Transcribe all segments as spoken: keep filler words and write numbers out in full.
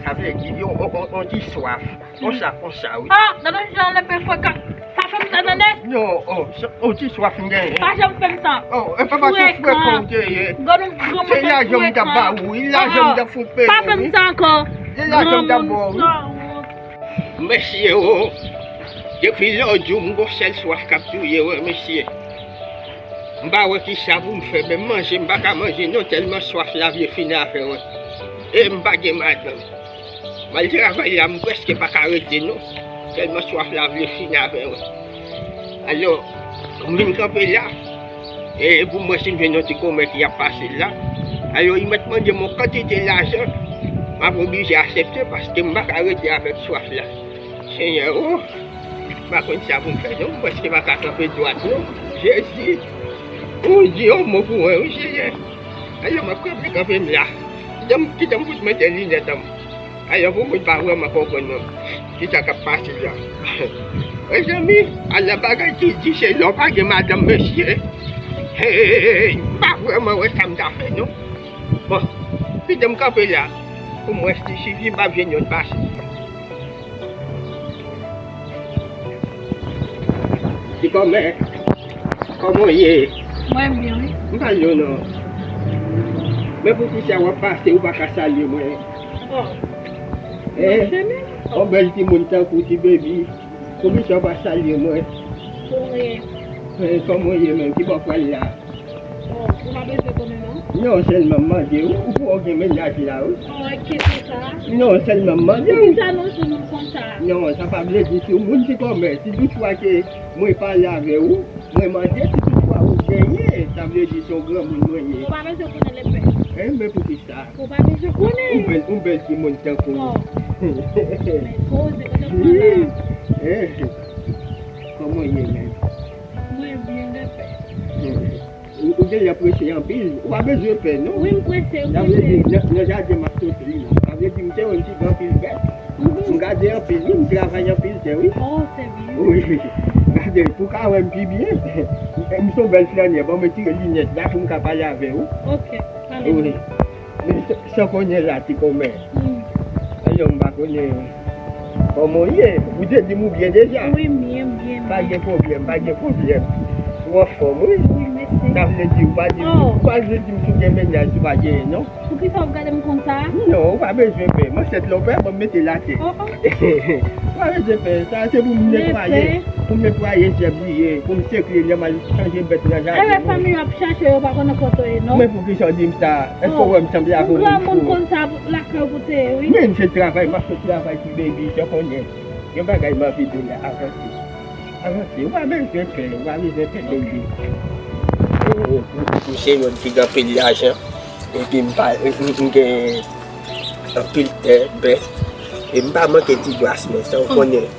Sa vle di, yon, yon, yon, yon ti swaf. Konsa, konsa, wi. Ah, gade yon jan lepe frekan. Pa fè m sa, tande? Non, oh, sa, yon ti swaf m genyen. Pa janm fè m sa. Oh, e pa paske frekan ou te ye. Gade yon granmoun frekan. Se lajan m t ap ba ou, wi, lajan m t ap fout peye, wi. Pa fè m sa ankò. Se lajan m t ap ba ou, wi. Granmoun sa wont. Mesye, oh, depi lè w di w m gon sèl swaf k ap touye w, mesye. M pa wè kisa pou m fè, menm manje m pa ka manje non, tèlman swaf la vle fini avè mwen. E m pa gen madanm. M al travay la, m prèske pa ka rete non, tèlman swaf la vle fini avè mwen. Alò, m vin kanpe la, e pou m wè si m jwenn yon ti kòmè ki ap pase la. Alò, li mèt mande m yon kantite lajan, m ap oblije aksepte paske m pa ka rete avèk swaf la. Senyè, oh, m pa konn sa pou m fè non, m prèske pa ka kanpe dwat non. Jezi, ou di yon mo pou mwen, wi, Senyè. Alò, m ap kanpe, kanpe m la. Kite m, kite m fout mete linèt an m. Alò, pou moun pa vrèman konprann non, kisa k ap pase la. Mezanmi, ala bagay ki di se lè w pa gen madanm, mesye. Hey, m pa vrèman wè sa m ta fè non. Bon, kite m kanpe la. Pou m wè si, si, si m pa jwenn yon pase. Ti kòmè, kòman w ye? Mwen byen, wi. M pa jwenn w non. Men poukisa w ap pase, ou pa ka salye mwen? Oh. Eh? Mwen fè menm. Yon bèl timoun tankou ti baby. Poukisa w pa salye mwen? Pou ryen. Eh, kòman w ye menm? Ki bò w pral la? Bon, ou pa bezwen konnen non? Non, sèlman m mande w, ou pou w gen mennaj la, wi. Oh, enkyete sa. Non, sèlman m mande w. Poukisa non, sou nou konsa? Non, sa pa vle di si w moun ki kòmè, si toutfwa ke mwen pale avè w, mwen mande si toutfwa ou genyen, sa vle di se yon granmoun mwen ye. Ou pa bezwen konnen lepè. Eh, men poukisa? Ou pa bezwen konnen. Yon bèl, yon bèl timoun tankou w. Oh. Men poze, kote w pran la? Eh, kòman w ye menm? Mwen byen, lepè. Hmm. Ou, ou genlè prese anpil. Ou pa bezwen pè, non. Wi, m prese, m prese. Sa vle di, nan, nan jaden m ap soti, wi. Sa vle di, m te wè m te gen anpil bèt. Mhm. M gade anpil, wi, m travay anpil tè, wi. Oh, se byen. Wi. Gade, pou w ka wè m pi byen. M se yon bèl flannè. Ban m retire linèt la pou m ka pale avè w. Ok, pale. Wi. Men sa, sa w konnen la, ti kòmè. Hmm. Alò, m pa konnen kòman w ye. Ou te di m ou byen deja. Wi, m byen, m byen, m byen. Pa gen pwoblèm, pa gen pwoblèm. Ou anfòm, wi. Wi, mèsi. Sa vle di, ou pa di, oh, ou pa vle di m si w gen mennaj, si w pa genyen, non. Poukisa w ap gade m konsa? Non, ou pa bezwen pè. Manchèt la, w pè, ban m mete l atè. Oh, oh. Ou pa bezwen pè. Sa, se pou m netwaye. Pou m netwaye zèb li ye, pou m sekle lè m al chanje bèt nan jaden mwen. Ewe fanmi yo ap chache, yo pa konnen kote w ye, non. Men poukisa w di m sa? Èske w wè m sanble avè yon moun fou? Yon granmoun konsa lakay ou pou te ye, wi. Men m se travay, m ap fè travay ti baby, sa w konnen. Gen bagay m anvi di w la, avanse. Avanse, ou pa bezwen pè, ou pa bezwen pè, baby. M se youn ki gen anpil lajan, epi m pa, m, m gen anpil tè, bèt, e m pa manke ti gras, men sa w konnen.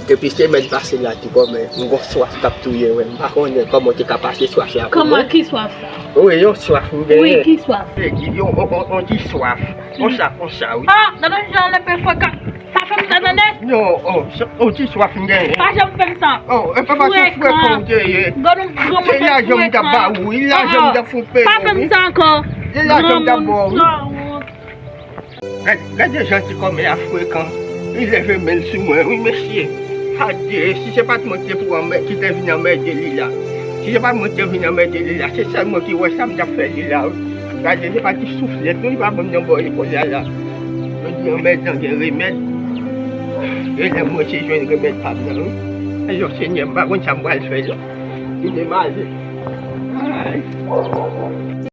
Depi semèn pase la, ti kòmè, m gon swaf k ap touye mwen. M pa konnen kòman w te ka pase swaf la pou mwen. Kòman, ki swaf sa? Wi, yon swaf m genyen. Wi, ki swaf? Yon, yon, yon, yon ti swaf. Konsa, konsa, wi. Ah, gade yon jan lepe frekan. Pa fè m sa, tande? Non, oh, sa, yon ti swaf m genyen. Pa janm fè m sa. Oh, e pa paske frekan ou te ye. Gade yon granmoun frekan. Se lajan m t ap ba ou, wi, lajan m t ap fout peye w, wi. Pa fè m sa ankò. Se lajan m t ap ba w, wi. Gad, gade jan ti kòmè a frekan. Li leve men l sou mwen, wi, mesye. Adye, si se pa t mwen ki te pou anmè-, ki te vin anmède li la. Si se pa t mwen ki te vin anmède li la, se sèl mwen ki wè sa m t ap fè li la, wi. Gade, se pa ti souflèt, non, li pa ban m nan bò epòl la, la. Yo di anmèdan gen remèd. E lè mwen se jwenn remèd pa m nan, wi. Ayò, Senyè, m pa konn sa m pral fè, non. Li te male. Ay.